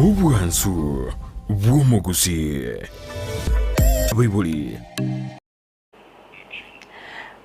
Obwansu bw'omogusii. Abaibori.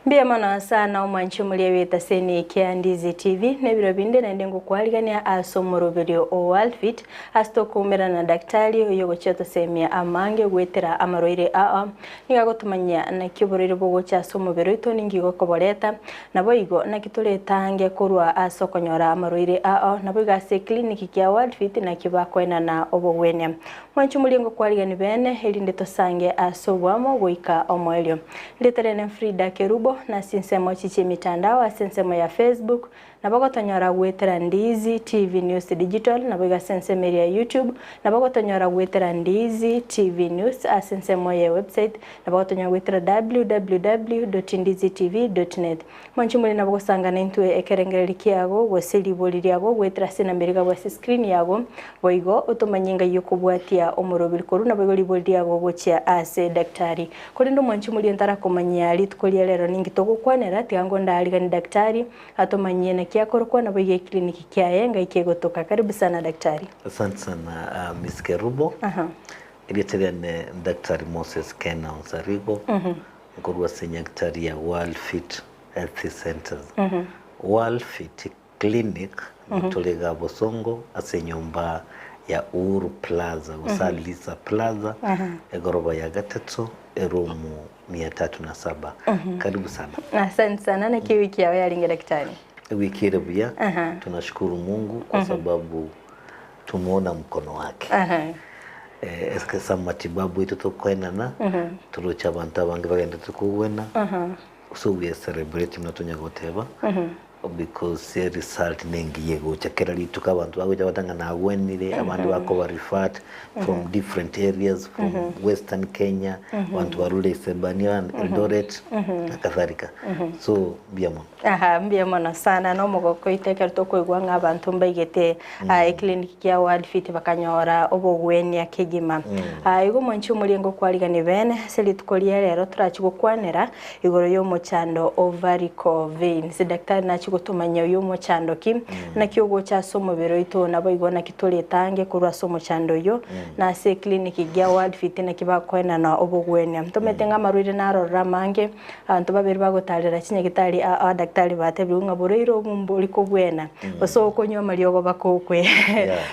Mbuya mono sana omwanchi omoria bw'etaseni kia Ndizi TV na ebiro binde naende ngokwarigania ase omoroberio o Worldfit ase tokoumerana na daktari oyo ogochia otosemia amange goetera amarwaire ao. Nigo agotomanyia naki oborwaire bogocha ase omobere oito ninki gokoboreta Naboigo naki toretange korwa ase okonyora amarwaire ao, naboigo ase eclinic kia Worldfit naki bakoenana obogwenia. Mwanche omoria ngokwarigani bene, erinde tosange ase oboamo goika omoerio. Erieta riane Frida Kerubo, na ase ensemo echi chi'emitandao ase ensemo ya Facebook, Nabo gotonyora goetera Ndizi TV News Digital, naboigo ase ensemo eria ya YouTube, nabo gotonyora goetera Ndizi TV News ase ensemo ye website, nabo gotonyora goetera www.ndizitv.net. Mwanche more nabo gosangana intwe ekerengererio kiago gose ribori riago goetera ase enamba eria igabwe ase screen yago, boigo otomanye engai okobwatia omoroberi korwa naboigo ribori riago gochia ase daktari. Korende omwanche moria ntarakomanyia rituko ria rero ninki togokwanera, tiga ngondaariganie daktari, Atomanyie naki akorokwa naboigo eclinic kiaye ngai kegotoka. Karibu sana daktari. Asante sana Miss Kerubo. Erieta riane Daktari Moses Kena Onsarigo, nkorwa ase nyagetari ya World Fit Health Centers. World Fit Clinic tore iga Bosongo ase enyomba ya Uhuru Plaza gose Alisa Plaza, egoroba ya gatato, eroom mia tatu na saba. Karibu sana. Asante sana naki ewiki yao yarenge daktari? Ewiki ere buya, tunashukuru Mungu kwa sababu tumeona mkono wake. Eh, ase amatibabu aito tokoenana, toroche abanto abange bagenderete kogwena, so we are celebrating buna tonya goteba, because eresult nengiya egocha kera rituko abanto bagocha bagoteba ng'a nagwenire, abande bakoba referred from different areas, from western Kenya, abanto barure Isebania, Eldoret na kadhalika, so mbuya mono. Aha, mbuya mono sana na omogoko oito ekero tokoigwa ng'a abanto mbaigete eclinic kia World Fit bakanyora obogwenia kegima. Igo mwanche omoriengo okwarigania bene ase rituko ria rero torachi gokwanera Igoro y'omochando o varicose veins. Daktari nachie gotomanyia oyio omochando ki, naki ogocha ase omobere oito, naboigo naki toretange korwa ase omochando oyio, na ase eclinic gia World Fit naki bakoenana obogwenia. Ntomanyete ng'a amarwaire narorire amange, abanto babere bagotarera chinyagitari aa abadaktari batebigwe ng'a borwaire obo mbori kobwena, gose okonywa amariogo bakokwe.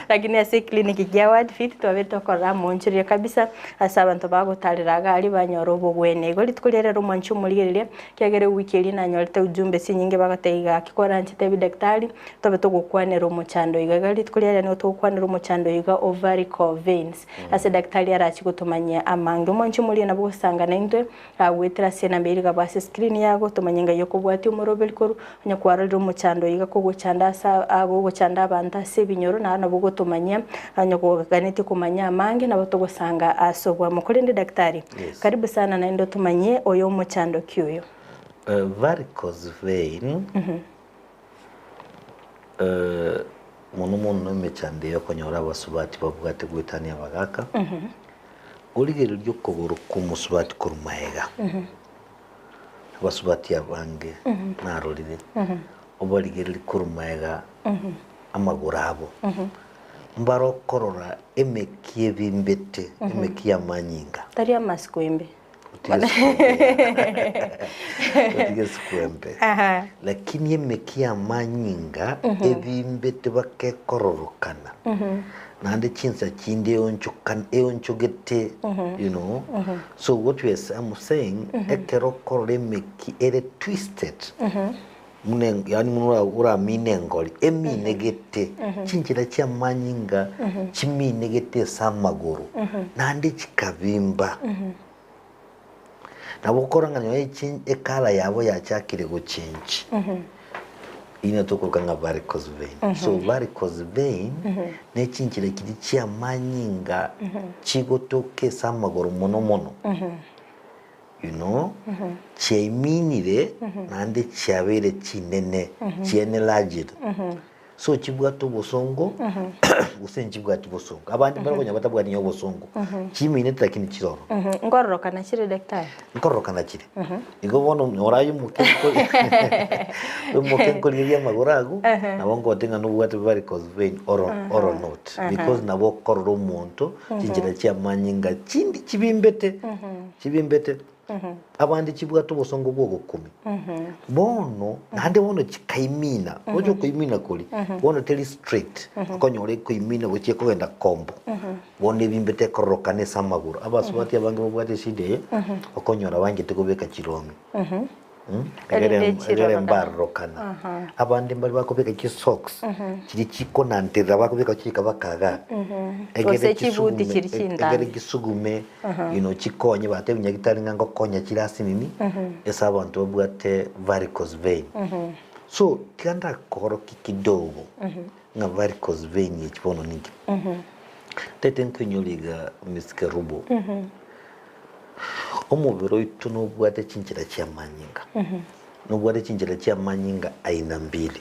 Lakini ase eclinic gia World Fit twabere tokorora amoonchoreria kabisa. Ase abanto bagotarera iga aria banyora obogwenia. Igo rituko riria rero omwanchi omorigereria, ekiagera ewiki eria nanyorete ujumbe chinyinge bagoteba iga gaki koranchete ebidaktari, tobe togokwanera omochando iga. Iga rituko riria nigo togokwanera omochando iga o varicose veins, ase daktari arachie gotomanyia amange. Omwanchi omorigereria nabo ogosanga naintwe, Agoetera ase enamba eria rigaba ase screen yago, tomanye ng'ai okobwatia omoroberi korwa, onye kwarorire omochando oyo iga kogochanda ase agogochanda abanto ase ebinyoro, naye nabo ogotomanyia, onye koganetie komanya amange nabo togosanga ase oboamo. Korende daktari, Yes. karibu sana naende otomanyie oyo omochando ki oyo? Varicose vein mono mono emechando eye okonyora abasubati babwate goetania abagaka, Origererie okogoro kw'omosubati korwa magega. Abasubati abange narorire, obarigererie korwa magega amagoro abo, mbare okorora emekia ebimbete, emekia y'amanyinga. Tari amasiko embe. Otige esikwembe. Lakini emekia y'amanyinga ebimbete bakekororokana. Naende chinsa chinde eonchokan eonchogete you know. So what we are I'm saying ekero okorora emeki ere twisted muna en yaani buna ora oramine engori eminegete chinchera chi'amanyinga chiminegete ase amagoro naende chikabimba. Nabo okora ng'a nonye chi ecolour yabo yachakire gochange, eyio nigo tokoroka ng'a varicose vein. So varicose vein ne chinchera chiria chi'amanyinga chigotoka ase amagoro mono mono, you know, chiaiminire naende chiabeire chinene, chienlarged. So chibwate obosongo gose nchibwati bosongo. Abande mbare okonyora batabwati nonya obosongo. Chiminete lakini chire ororo. Nkororokana chire daktari? Nkororokana chire. Igo bono onyore aye omoke omoke nkorigereria amagoro ago, nabo nkogotebi ng'a nobwate varicose vein or or not. Because nabo okorora omonto chinchera chi'amanyinga chinde chibimbete, chibimbete. Abande chibwate obosongo bw'ogokumia. Bono, naende bono chikaimina, roche okoimina koria, bono teri straight, okonyora ekoimina gochia ekogenda kombo. Bono ebimbete ekororokana ase amagoro. Abasubati abange babwate eshida eye, okonyora banchete kobeka chirong'i. Egere Erinde egere chirorokane. mbarorokana. Abande mbare bakobeka chisocks, chiria chikonanterera bakobeka chika bakagaa. Gose chibuti chiri chintambe. Egere chisugume, you know, chikonye batebi nyagitari ng'a ngokonya chire ase nini, ase abanto babwate varicose vein. So, tiga ndakorokia kidogo, ng'a varicose vein echi bono ninki. Tete nkoinyora iga Miss Kerubo, omobere oito nobwate chinchera chi'amanyinga, nobwate chinchera chi'amanyinga aina mbili.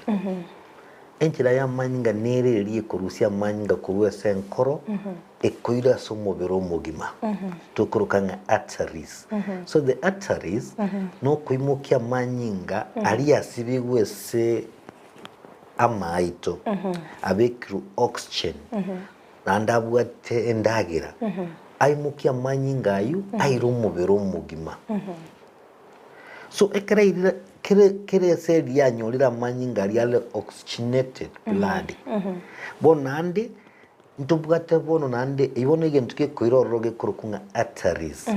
Enchera y'amanyinga nere eria ekorusia amanyinga korwa ase enkoro ekoira ase omobere omogima, tokoroka ng'a arteries. So the arteries nokoimokia amanyinga aria asibigwe ase amaito, abekirwe oxygen, naende abwate endagera, aimokie amanyinga ayio aire omobere omogima. So ekero airire kere kere ase eria yanyorire amanyinga aria are oxygenated blood, bono naende ntobwate bono naende eywo bono egento gekoira ororo gekorokwa ng'a arteries,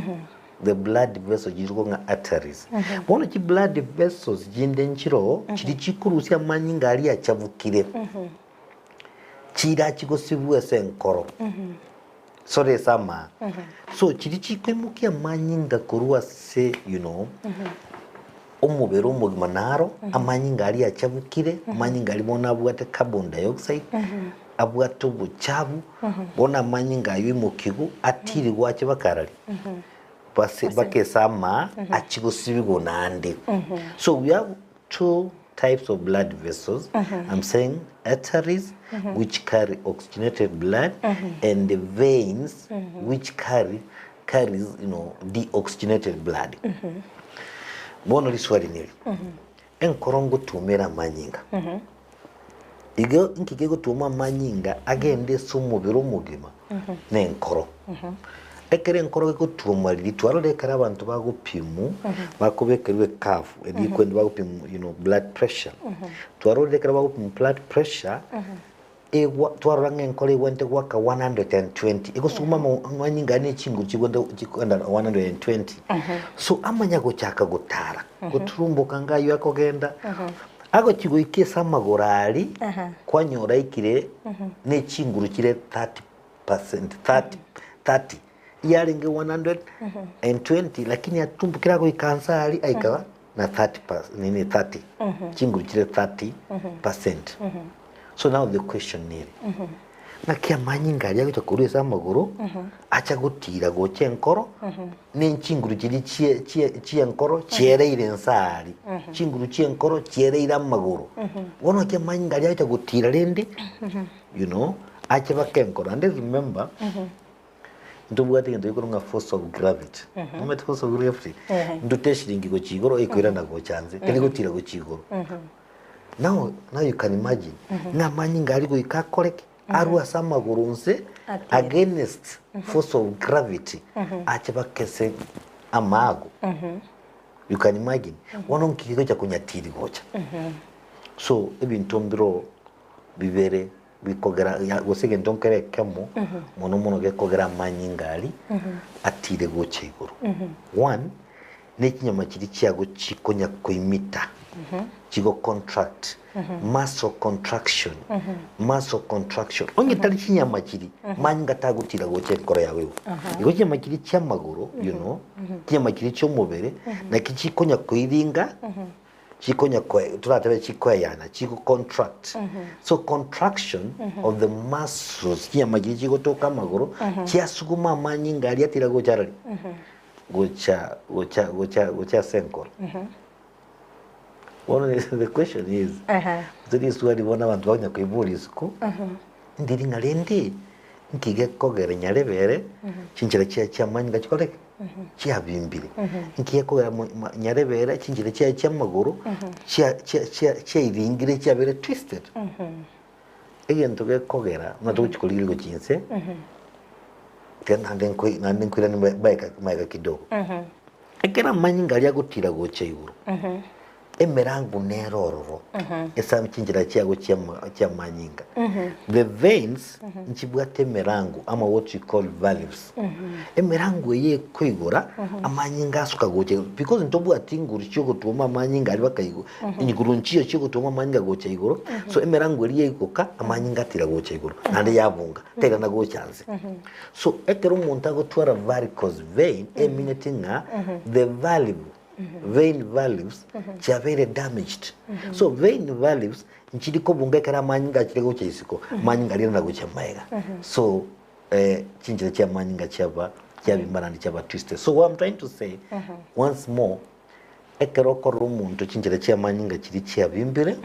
the blood vessel chirokwa ng'a arteries. Bono chi blood vessels chinde nchiroo chiria chikorusia amanyinga aria achabukire, chirachi gosibwa ase enkoro, sorry ase amaa. So chiria chikoimokia amanyinga korwa ase you know, omobere omogima naro, amanyinga aria achabukire, amanyinga aria bono abwate carbon dioxide, abwate obochabu, bono amanyinga aywo aimokigwe atirigwe ache bakarari, base baka ase amaa achie gosibigwa naende. So we have two types of blood vessels, I'm saying arteries which carry oxygenated blood and the veins which carry carries you know deoxygenated blood. Bono riswali neri, enkoro ngotuomera amanyinga, igo inki kegotuoma amanyinga agende ase omobere omogima? Nenkoro. Ekero enkoro egotuoma riria twarora ekero abanto bagopimwa, bakobekerwa ekafu eria ekwenda bagopimwa you know blood pressure, twarorire ekero bagopimwa blood pressure, egwa twarora ng'a enkoro egwente goaka 120, egosuguma amo amanyinga aya ne chinguru chigwente chikoenda 120. So amanya gochaka gotara, goturumboka nga aywo akogenda, agochi goika ase amagoro aria, kwanyora aikire ne chinguru chire 30 percent, 30, 30, yarenge 120 lakini atumbukire agoika nse aria aikaba na 30 per, nini 30, chinguru chire 30 percent. So now the question nere, ng'aki amanyinga aria agocha korwa ase amagoro, acha gotira gocha enkoro, ne chinguru chiria chie chie chi'enkoro chiereire nse aria, chinguru chi'enkoro chiereire amagoro. Bono ng'aki amanyinga aria agocha gotira rende, you know, ache baka enkoro. Naende remember, ntobwate egento gekorwa ng'a force of gravity. Nomanyete force of gravity? Ndute eshiringi gochia igoro ekoirana gocha nse, teri gotira gochia igoro. Now, now you can imagine, ng'a amanyinga aria goika akore ki? Arwe ase amagoro nse against force of gravity, ache bakese amago. You can imagine. Bono nki gegocha konyatiri gocha. So ebinto mbiro bibere bikogera ya gose egento nkere ekemo mono mono gekogera amanyinga aria atire gocha igoro. One, ne chinyama chiria chiago chikonya koimita, chigo contract, muscle contraction, muscle contraction. Onye tari chinyama chiria, manyinga tagotira gocha enkoro yago igo. Igo chinyama chiria chi'amagoro, you know, chinyama chiria chi'omobere, naki chikonya koiringa, chikonya koe toratebe chikoeyana, chigo contract. So contraction of the muscles, chinyama chiria chigotoka amagoro, chiasuguma amanyinga aria atira gocha arari, gocha gocha gocha gocha ase enkoro. Bono the question is, Aha. gose riswali bono abanto bakonya koiboria isiko, ndiri ng'a rende nki gekogera nyarebere chinchera chiaye chiamanyinga chikore ki? Chiabimbire. Nki gekogera mo- ma- nyarebere chinchera chiaye chiamagoro chia chia chia chiairingire chiabeire twisted. Egento gekogera buna togochi korigereria gochia inse, tiga naende nkoi naende nkoiranie maega maega kidogo. Ekero amanyinga aria agotira gocha igoro, emerango nere ororo, ase chinchera chiago chiama chiamanyinga. The veins nchibwate emerango ama what we call valves. Emerango eye ekoigora, amanyinga asuka gocha igoro because ntobwati nguru chiogotwoma amanyinga aria baka igoro, nguru nchiyo chiogotwoma amanyinga gocha igoro, so emerango eria yaigoka, amanyinga atira gocha igoro, naende yabunga, tairana gocha nse. So ekero omonto agotwara varicose vein, emineti ng'a the valve, vein valves chiabeire damaged. So vein valves nchiri kobunga ekero amanyinga achire gocha isiko, amanyinga aria na gocha maega. So eh, chinchera chia amanyinga chiaba chiabimba naende chiaba twisted. So what I'm trying to say once more, ekero okorora omonto chinchera chia amanyinga chiria chiabimbire,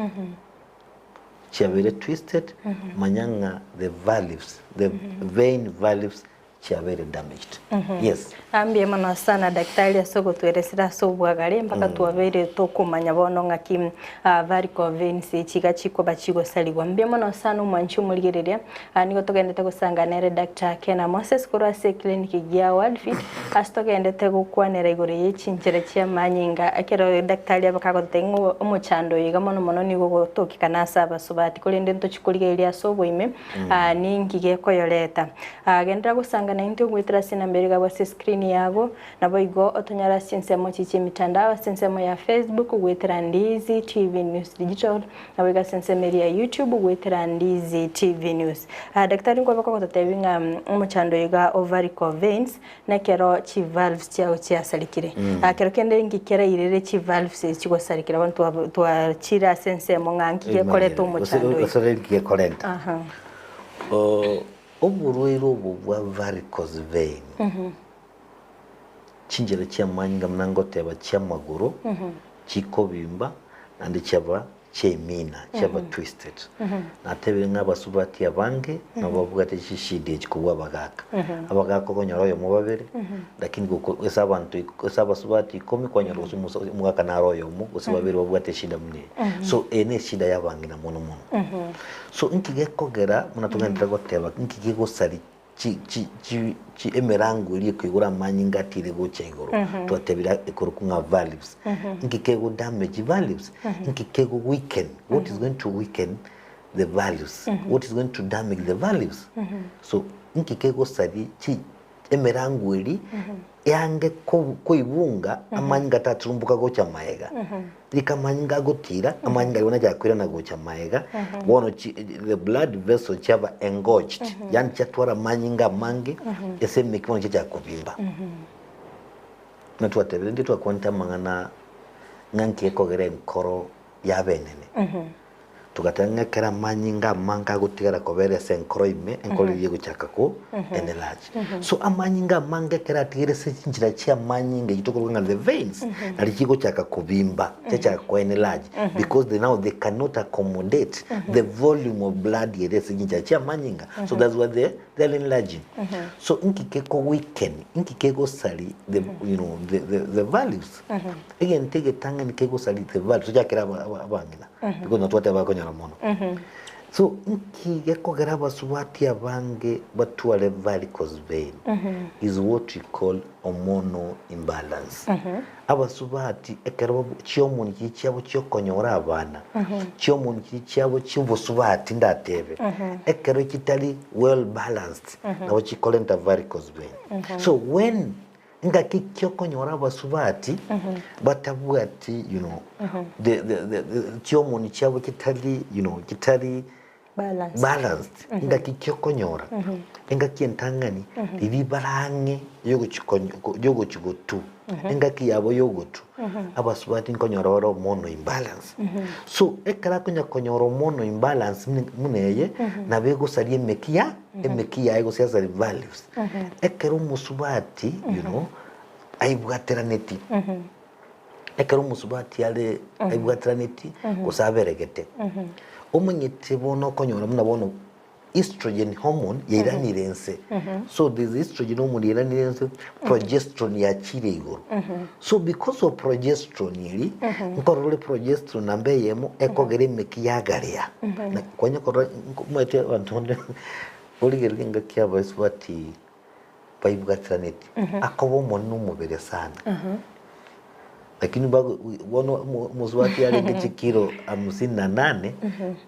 chiabeire twisted, manya ng'a the valves, the vein valves chiabeire damaged. Yes. Mbuya mono sana daktari ase ogotweresera ase obwagare mpaka twabeire tokomanya bono ng'aki varicose veins echi iga chikoba chigosarigwa. Mbuya mono sana omwanchi omorigereria, nigo togendete gosanga nere Doctor Kena Moses korwa ase eclinic gia Worldfit ase togendete gokwanera igoro ye chinchera chi'amanyinga ekero daktari abe kagototebia ng'a omochando oyo iga mono mono nigo ogotokekana ase abasubati korende ntochi korigereria ase oboime ninki gekoyoreta. Genderera gosanga naintwe goetera ase enamba ere igabwo ase escreen yago, naboigo otonyore ase chinsemo chiria chi'emitandao ase ensemo ya Facebook goetera Ndizi TV News Digital, naboigo ase ensemo eria ya YouTube goetera Ndizi TV News. Daktari nkobe kogototebia ng'a omochando oyo iga o varicose veins nekero chivalves chiago chiasarekire. Kero kende inki kerairere chivalves echi chigosareka bono twachire ase ensemo ng'a nki gekoreta omochando oyo. Gose nki gekorenta. Oborwaire obo bwa varicose vein, chinchera chi'amanyinga buna ngoteba chi'amagoro chikobimba naende chiaba chiaimina, chiaba twisted. Natebire ng'a abasubati abange nabo babwate chishida echi kobua abagaka. Abagaka okonyora oyomo babere, lakini goko ase abanto ase abasubati ikomi kwanyora gose omosa omogaka naro oyomo gose babere babwate eshida buna eye. So eye ne eshida ya abang'ina mono mono. So inki gekogera buna togenderere goteba inki kegosaria chi chi chi chi emerango eria ekoigora amanyinga atiire gocha igoro twatebire ekorokwa ng'a valves. Inki kego damage valves? Inki kego weaken? What is going to weaken the valves? What is going to damage the valves? So inki kegosaria chi emerango eria eange koibunga amanyinga taturumboka gocha magega, rika amanyinga agotira, amanyinga aria bono achaka koirana gocha magega, bono chi the blood vessel chiaba engorged, yaani chiatwara amanyinga amange ase emeki bono chiachaka kobimba. Buna twatebire intwe twakwanete amang'ana ng'a nki gekogera enkoro yaba enene. Togateba ng'a ekero amanyinga amange agotigara kobera ase enkoro ime, enkoro eria egochaka ko enlarge. So amanyinga amange ekero atigire ase chinchera chia amanyinga eyio tokoroka ng'a the veins, nario chigochaka kobimba, chiachaka ko enlarge because they now they cannot accommodate the volume of blood ere ase chinchera chia amanyinga. So that's why they they are enlarging. So inki keko weaken, inki kegosari the you know the the the valves. Egento egetang'ani kegosari the valves, tochakere aba aba abang'ina. Because natwateba bakonyora mono. So nki gekogera abasubati abange batware varicose vein is what we call hormonal imbalance. Abasubati ekero babu chihormone chiria chiabo chiokonyora abana, chihormone chiria chiabo chiobosubati ndatebe, ekero chitari well balanced nabo chikorenta varicose vein. So when Ngaki ki okonyora abasubati batabwati you know the the the the chiomoni chiabo chitari you know chitari Balanced. balanced ngaki ki okonyora engaki entang'ani riria bare ang'e yogochi konyo yogochi gotu engaki yabo yogotu abasubati nkonyora bare hormonal imbalance so ekero akonya konyora hormonal imbalance buna eye nabo egosaria emeki ya emeki yaye gose asari valves Ekero omosubati you know aibwateraneti, Ekero omosubati are aibwateranetie gose aberegete, omanyete bono okonyora buna bono estrogen hormone yairanire nse. So this estrogen hormone yairanire nse, progesterone yachire igoro. So because of progesterone eri, nkorora ore progesterone namba eyemo ekogera emeki yagarea. Na kwanya korora omanyete abanto bande origereria engaki abasubati baibwateranetie, akoba omonene omobere sana. Lakini bago bono omo omosubati arenge chikilo hamsini na nane,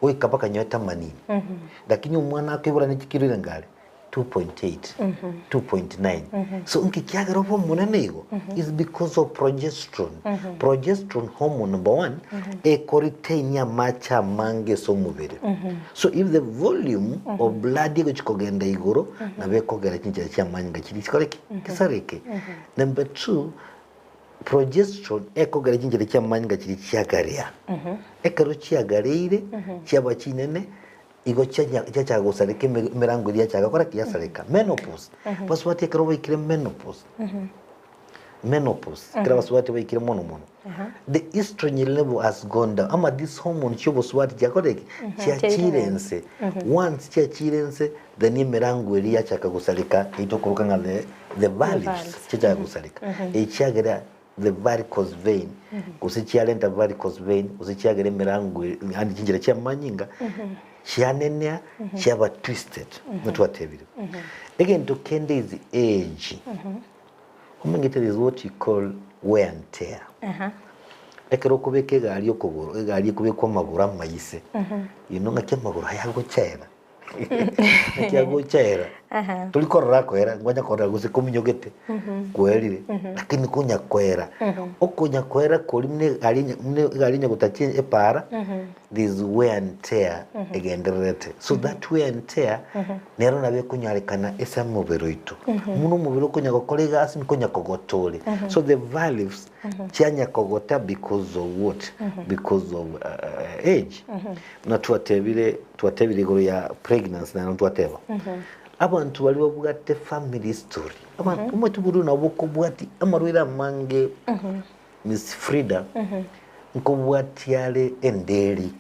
goika mpaka nyowe themanini. Lakini omwana akoibora ne chikilo ere ngare 2.8, 2.9. So nki kiagera obe omonene igo? Is because of progesterone. Progesterone hormone number one, eko retain amache amange ase omobere. So if the volume of blood egochi kogenda igoro, nabo ekogera chinchera chi'amanyinga chiria chikore ki? Chisareke. Number two, progesterone ekogera chinchera chi'amanyinga chiria chiagarea. Ekero chiagareire, chiaba chinene, igo chianya chiachaka gosareka eme emerango eria yachaka gokora ki? Yasareka. Menopause, basubati ekero baikire menopause, menopause, ekero abasubati baikire mono mono, the estrogen level has gone down ama this hormone chi'obosubati chiakorire ki? Chiachire nse. Once chiachire nse, then emerango eria yachaka gosareka eyio tokoroka ng'a the the valves valves. chiachaka gosareka. Echiagera the varicose vein gose chiarenta varicose vein gose chiagera emerango yaani chinchera chi'amanyinga chianenea chiaba twisted buna twatebire. Egento kende is age. Omanyete there is what you call wear and tear. Ekero okobeka egari okogoro, egari ekobekwa amagoro amaise, you know ng'aki amagoro aya agochera, ng'aki agochera, tori korora akoera, nkonya korora gose kominyogete, kwerire, lakini konya koera, okonya koera koria buna egari enya buna egari enya gotachi epaara, there is wear and tear egendererete. So that wear and tear, nero nabo ekonyarekana ase omobere oito. Buna omobere okonya gokora egasi nkonya kogota ore. So the valves chianya kogota because of what? Because of age. Buna twatebire twatebire igoro ya pregnancy naende twateba, abanto baria babwate family history, abanto omanyete oborwaire nabo bokobwatia amarwaire amange Miss Frida, nkobwatia are enderi,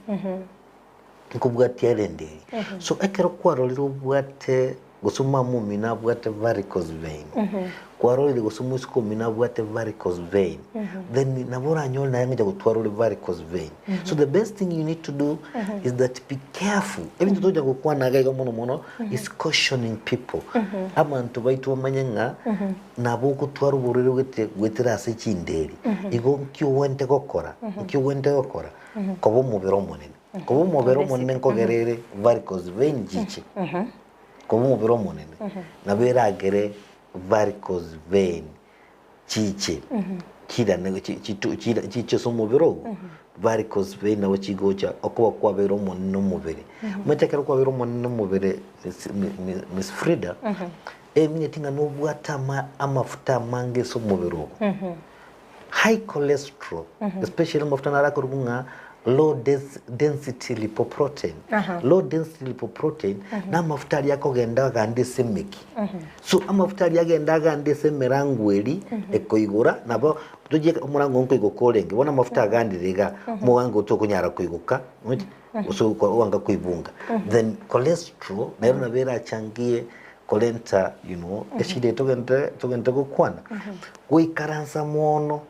nkobwatia are enderi. So ekero kwarorire obwate gose omama omino abwate varicose vein, kwarorire gose omosike omino abwate varicose vein, then nabo oranyore naye ng'acha gotwara ore varicose vein. So the best thing you need to do is that be careful. Ebinto togocha gokwana iga iga mono mono is cautioning people. Abanto baito bamanye ng'a Nabo ogotwara oborwaire goete goetera ase chinderi. Igo nki ogwenerete gokora? Nki ogwenerete gokora? Koba omobere omonene. Koba omobere omonene nkogera ere varicose vein chiche. Koba omobere omonene nabo eragere varicose vein chiche chirane chi chitu chira chiche ase omobere ogo, varicose vein nabo chigocha okoba kwabeire omonene omobere. Omanyete ekero kwabeire omonene omobere Miss Miss Frida, Eminyeti ng'a nobwate ama amafuta amange ase omobere ogo. High cholesterol, especially amafuta naro akorokwa ng'a low des density lipoprotein. Low density lipoprotein, na amafuta aria akogenda agande ase emeki. So amafuta aria agenda agande ase emerango eria, ekoigora, nabo tochie omorango nkoigoka orenge, bono amafuta agandire igaa, omogango tokonyara koigoka, oche gose oanga koibunga. Then cholesterol, nero nabo erachangie korenta you know eshida eye togente togente gokwana goikaransa mono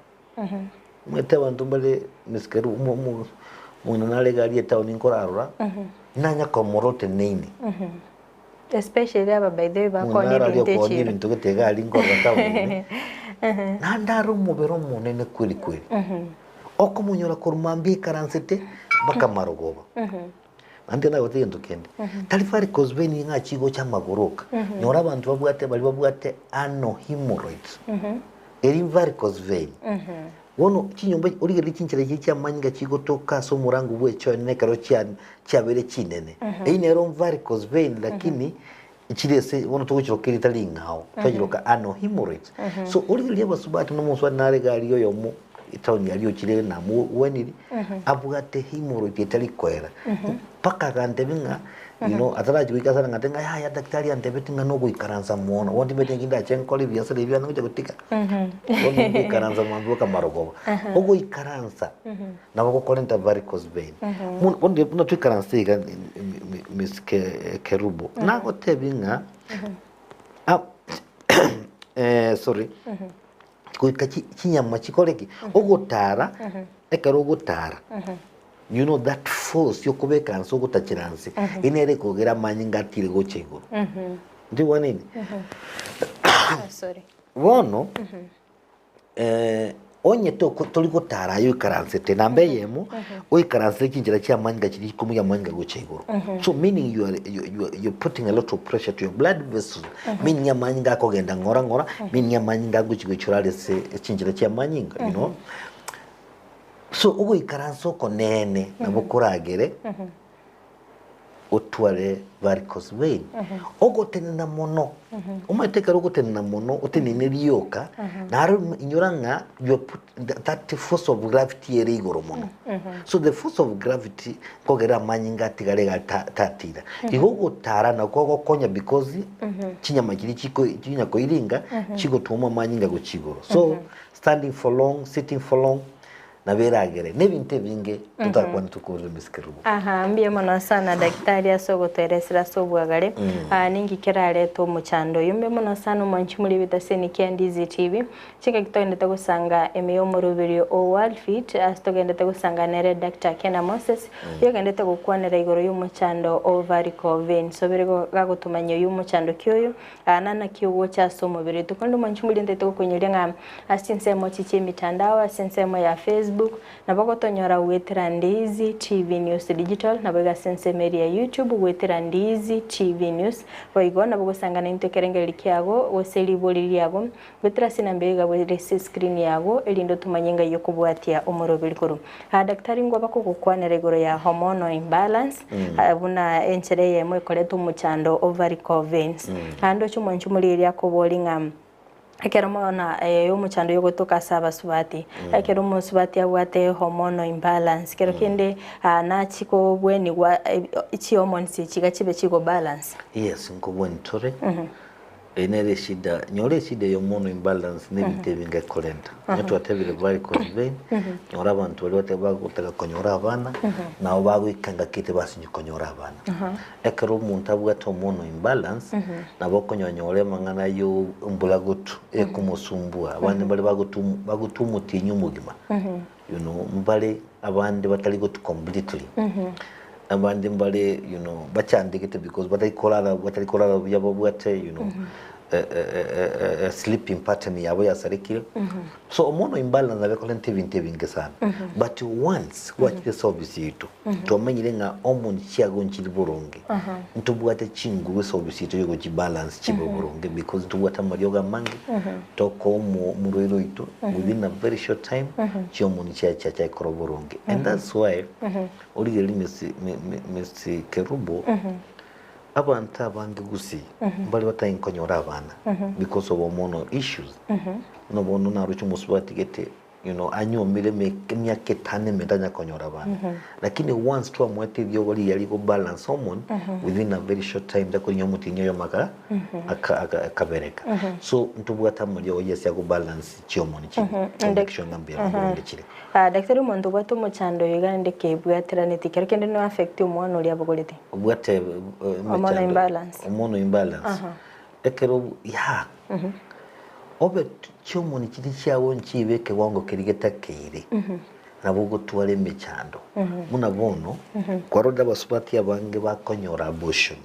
omanyete abanto mbare misikeru omo omo omong'ina nare iga aria etown nkorarora nanya komorora oteneine Especially aba by the way omong'ina bakonia naro aria ebinto okoonia echiro. ebinto gete iga aria nkorora town ime naende are omobere omonene kweri kweri okomonyora korwa mambia aikaransete mpaka marogoba. Naende nagote egento kende, tari varicose vein ng'a chigocha amagoro oka, nyora abanto babwate baria babwate ano hemorrhoids, eri varicose vein. Bono chinyomba origererie chinchera echi chiamanyinga chigotoka ase omorango bwa echoene ekero chia chiabeire chinene. Eyio nero varicose vein lakini chire ase bono togochiroka erieta ring'ao, twachiroka ano hemorrhoids. So origererie abasubati buna omosubati nare iga aria oyomo etown aria ochire namogweniri, abwate hemorrhoid etari koera, mpaka agantebia ng'a. You know, atarachi goika ase arang'ate ng'a yaya daktari antebetie ng'a nogoikaransa mono, bono timanyeti naki ndache nkore ebiasara ebi biane ngocha gotiga. Bono ngoikaransa mambia boka marogoba. Ogoikaransa nabo gokorenta varicose vein. Mono bono buna toikaranse iga Miss Kerubo, nagotebia ng'a sorry, goika chinyama chikore ki? Ogotara, ekero ogotara, you know that force yokobeka nse ogotachera nse, eye nere ekogera amanyinga atire gocha igoro. Ntoigwanini? Sorry. Bono, onye toko tori gotara aye oikaransete, namba eyemo, oikaransete chinchera chia amanyinga chiria chikomuya amanyinga gocha igoro. So meaning you are, you, you, you're putting a lot of pressure to your blood vessels, meaning amanyinga akogenda ng'ora ng'ora, meaning amanyinga agochi goichora are ase chinchera chia amanyinga, you know. So ogoikaransa okonene nabo koragere otware varicose vein. Ogotenena mono, omanyete ekero ogotenena mono otenene rioka, naro inyora ng'a you are put that force of gravity ere igoro mono. So the force of gravity nkogera amanyinga atigare iga ta- tatira. Igo ogotara nakwo gokonya because chinyama chiria chiko chinya koiringa chigotwoma amanyinga gochia igoro. So standing for long, sitting for long, nabo eragere nebinto ebinge totakwane tokorire Miss Kerubo. Aha, mbuya mono sana daktari ase ogotoeresera ase obwagare. Ah, ninki kerarete omochando oyo. Mbuya mono sana omwanchi more ebitaseni kia Ndizi TV. Chingaki togendete gosanga ime y'omoroberio o World Fit ase togendete gosanga nere Doctor Kena Moses, oyo ogendete gokwanera igoro y'omochando o varicose veins. Obere gagotomanyia oyio omochando ki oyo, Aa naki ogocha ase omobere oito. Korende omwanchi moria ntaete gokoinyoria ng'a ase chinsemo echi chi'emitandao, ase ensemo ya Facebook, nabo ogotonyora goetera Ndizi TV News Digital, naboigo ase ensemo eria ya YouTube goetera Ndizi TV News. Boigo nabo ogosanga naintwe ekerengererio kiago gose ribori riago goetera ase enamba eye iga ere ase escreen yago erinde otomanye ng'ai okobwatia omoroberi korwa. Aa daktari ngwa bakogokwanera igoro ya hormonal imbalance buna enchera eyemo ekoreta omochando o varicose veins. Naende oche omwanchi omoriri akobori ng'a ekero mono omochando oyo ogotoka ase abasubati, ekero omosubati abwate hormonal imbalance, kero kende nachi kobwenigwa chihormones echi iga chibe chigo balance. Yes, nkobweni tore. Eye nere eshida, nyora eshida ya hormonal imbalance na ebinto ebinge ekorenta. Onye twatebire varicose vein, nyora abanto baria bate bagotaka konyora abana, nabo bagoika engaki ete basinye konyora abana. Ekero omonto abwate hormonal imbalance, nabo okonyonyora amang'ana ya emburagotu ekomosumbua, abande mbare bagotu bagotwa omotienyi omogima, you know, mbare abande batari gotu completely, abande mbare you know bachandegete because batari korara batari korara buya babwate you know sleeping pattern yabo yasarekire. So omono imbalance nabo ekorenta ebinto ebinge sana. But once gwachire ase office yaito, twamanyire ng'a hormone chiago nchiri boronge, ntobwate chinguru ase office yaito yogochi balance chibe boronge because ntobwate amariogo amange, tokoa omo omorwaire oito within a very short time, chihormone chiaye chiachake korwa boronge. And that's why origereria Miss Miss Kerubo, abanto abange gusii mbare batari konyora abana because of hormonal issues. Buna bono naroche omosubati gete you know anyuomire emiaka etano emende tanya konyora abana. Lakini once twamoete eriogo riria rigo balance hormone within a very short time takorinya omotienyi oyomo aka aka akabereka. So ntobwate amariogo yes ago balance chihormone chiria to make sure ng'a mbuya boronge chire. Daktari omonto obwate omochando oyo iga naende kebwateraneti kero kende no affect omwana oria abogorete. Obwate Hormonal emechando imbalance. hormonal imbalance ekero yaa obe chihormone chiria chiago nchibe ekewango keria getakeire nabo ogotwara emechando buna bono kwarorire abasubati abange bakonyora abortion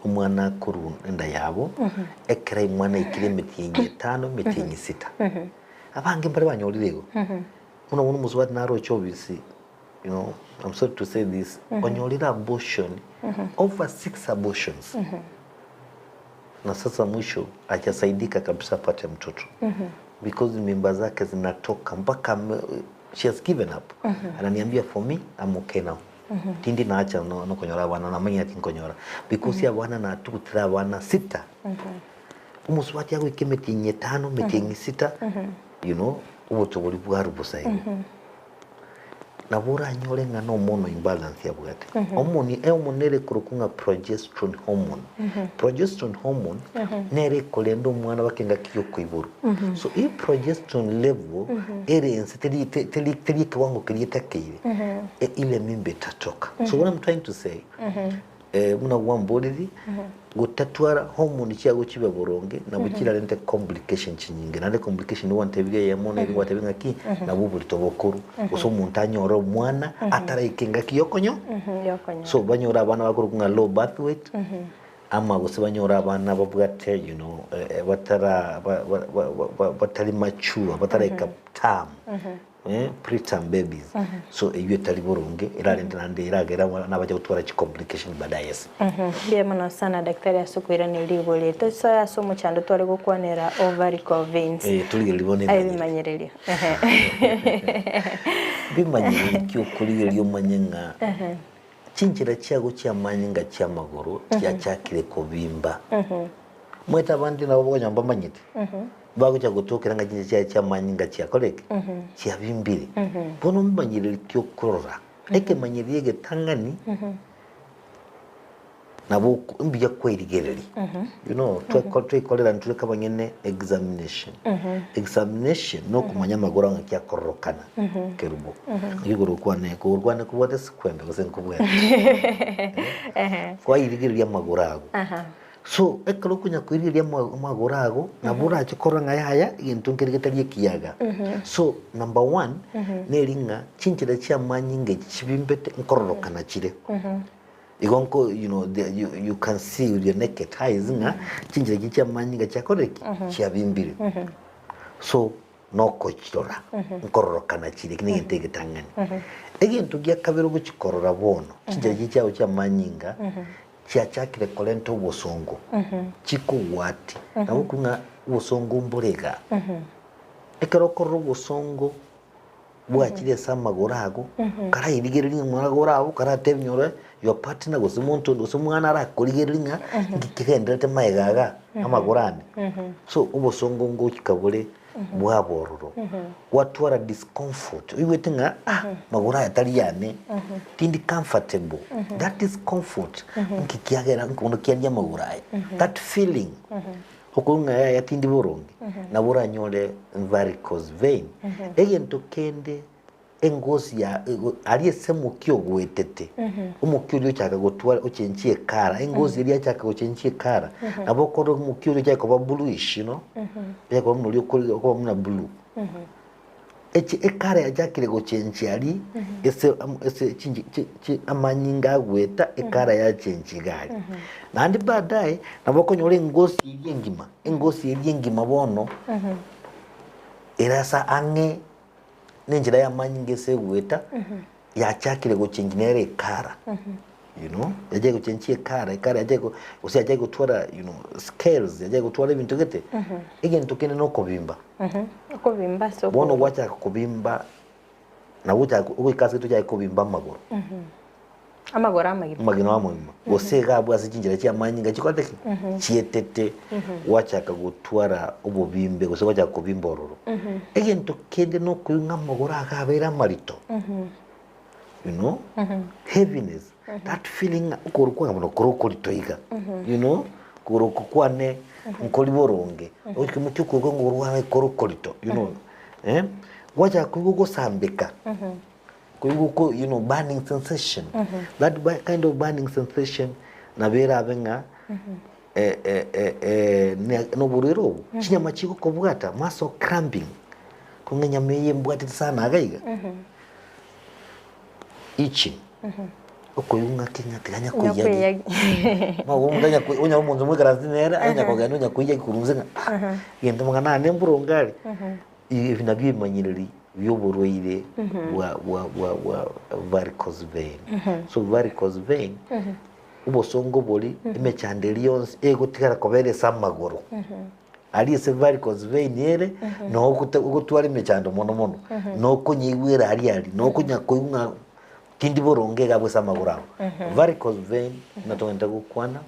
omwana akorwa enda yabo ekero omwana aikire emetienyi etano emetienyi sita. Abange mbare banyorire igo. Buna bono omosubati naroche obisi, you know, I'm sorry to say this, onyorire abortion, over six abortions. Na sasa mwisho hajasaidika kabisa apate mtoto. Because mimba zake zinatoka mpaka ame, she has given up. Ananiambia for me, I'm okay now. Tindi naacha no, nokonyora abana, namanyire tinkonyora. Because abana natugutire abana sita. Omosubati agoika emetienyi etano, emetienyi sita, you know, obochio boria bwarwa bosa igo. Nabo oranyore ng'a na hormonal imbalance abwate. Hormone, ehormone nere ekorokwa ng'a progesterone hormone. Progesterone hormone nere ekorenda omwana baka engaki ya okoiborwa. So if progesterone level ere ense teri te- teri teri ekewango keria etakeire, e- ile mimba etatoka. So what I'm trying to say, buna gwamboriri, gotatwara hormone chiago chibe boronge, nabo chirarente complication chinyinge. Naende complication nigo gwantebirie eyemo neri gwatebi ng'aki, nabo oborito bokoru, gose omonto anyore omwana ataraika engaki yokonyo Yokonyora. so banyore abana bakorokwa ng'a low birth weight, ama gose banyore abana babwate you know batara ba- ba- ba- ba- batari mature, bataraika term. Preterm babies so eywo etari boronge erarente naende eragere abana bache gotwara chicomplication baadaye ase. Mbuya mono sana daktari ase okoiraneria rigori eri. Tosoe ase omochando tware gokwanera o varicose veins. Eh, torigereria bono Aye ebimanyererio. ebimanyererio. Ehe. Ebimanyererio ki okorigereria omanye ng'a chinchera chiago chi'amanyinga chi'amagoro chiachakire kobimba. Omanyete abande nabo bokonya mbamanyete. Bagocha gotokera ng'a chinsa chiaye chi'amanyinga chiakora ki? Chiabimbire. Bono omomanyereri ki okorora? Ekemanyererio egetang'ani nabo oko mbuya kwerigereria. You know, tweko twekorera intwe abanyene examination. Examination nokomanya amagoro ng'aki akororokana kerubo. Ng'aki igoro kwane, kogoro kwane kobwate sikwembe gose nkobwate. Kwairigereria amagoro ago. So, ekero okonya koirigereria amagoro ago, nabo orache korora ng'a yaya egento nkere getari ekiaga. So, number one, neri ng'a chinchera chi'amanyinga echi chibimbete nkororokana chire. Igo nko you know the you you can see with your naked eyes ng'a chinchera echi chi'amanyinga chiakorire ki? Chiabimbire. So, nokochirora nkororokana chire, eki negento egetang'ani. Egento gia kabere ogochikorora bono, chinchera echi chiago chi'amanyinga, chiachakire korenta obosongo, chikogwati, nabo okwo ng'a obosongo mbore igaa. Ekero okorora obosongo bwachire ase amagoro ago, karairigereria ng'a amagoro ago karatebie nyore your partner gose monto onde gose omwana arakorigereria ng'a nki kegendererete magega igaa amagoro ane. So obosongo ngochika bore bwaba ororo, gwatwara discomfort, oigwete ng'a ah magoro aya tari yane, tindi comfortable, that discomfort nki kiagera nki bono kiaria amagoro aya, that feeling okoigwa ng'a yaya tindi boronge, nabo oranyore varicose vein. Egento kende engosi ya aria ase omokia ogoetete, omokia oria ochaka gotwara ochenchie ekara, engosi eria yachaka gochenchia ekara, nabo okorora omokia oria ochake koba bluish you know, ochake koba buna oria okori okoba buna blue. Echi ekara yachakire gochenchia aria ase am ase chinchi chi chi amanyinga agoeta ekara yachenchia iga aria. Naende baadaye, nabo okonyora engosi eria engima, engosi eria engima bono, ere ase ang'e. Nenchera y'amanyinga ase egoeta yachakire gochengi nere ekara you know yachakire gochengi ekara ekara yachakire go gose yachakire gotwara you know scales yachakire gotwara ebinto gete egento kende na okobimba. Okobimba ase Bono okobimba. gwachaka kobimba nabo ochaka ogoika ase tochake kobimba amagoro. Amagoro amagima. Amagima amagima gose iga abwo ase chinchera chi'amanyinga chikorete ki? Chietete gwachaka gotwara obobimbe gose gwachaka kobimba ororo. Egento kende nokoigwa ng'a amagoro aya abeire amarito, you know, heaviness, that feeling ng'a okogoro kwane bono kore okorito iga, you know, okogoro oko kwane nkori boronge, oimokie okogoro okogoro kwane kore okorito, you know, eh, gwachaka koigwa ogosambeka. Koigwa oko you know burning sensation that kind of burning sensation nabo erabe ng'a eh, eh, eh, eh, ne- noborwaire obo chinyama chigokobwata muscle cramping kong'a enyama eye embwatete sana iga iga itching okoigwa ng'aki ng'a tiga nyakoiyagi Nyakoiyagi. onyore omonto moikaranse nere aye onyakogenda onyakoiyagi korwa inse ng'a ah egento mang'ana ane mboronge are. Ebi nabio ebimanyereri bi'oborwaire bwa bwa bwa bwa varicose vein. So varicose vein, obosongo boria, emechando eria yonsi egotigara koba ere ase amagoro. Aria ase varicose vein ere, noo ogote ogotwara emechando mono mono, nokonyeigwera aria aria, nokonya koigwa ng'a tindi boronge iga abwo ase amagoro abo. Varicose vein, buna togente gokwana.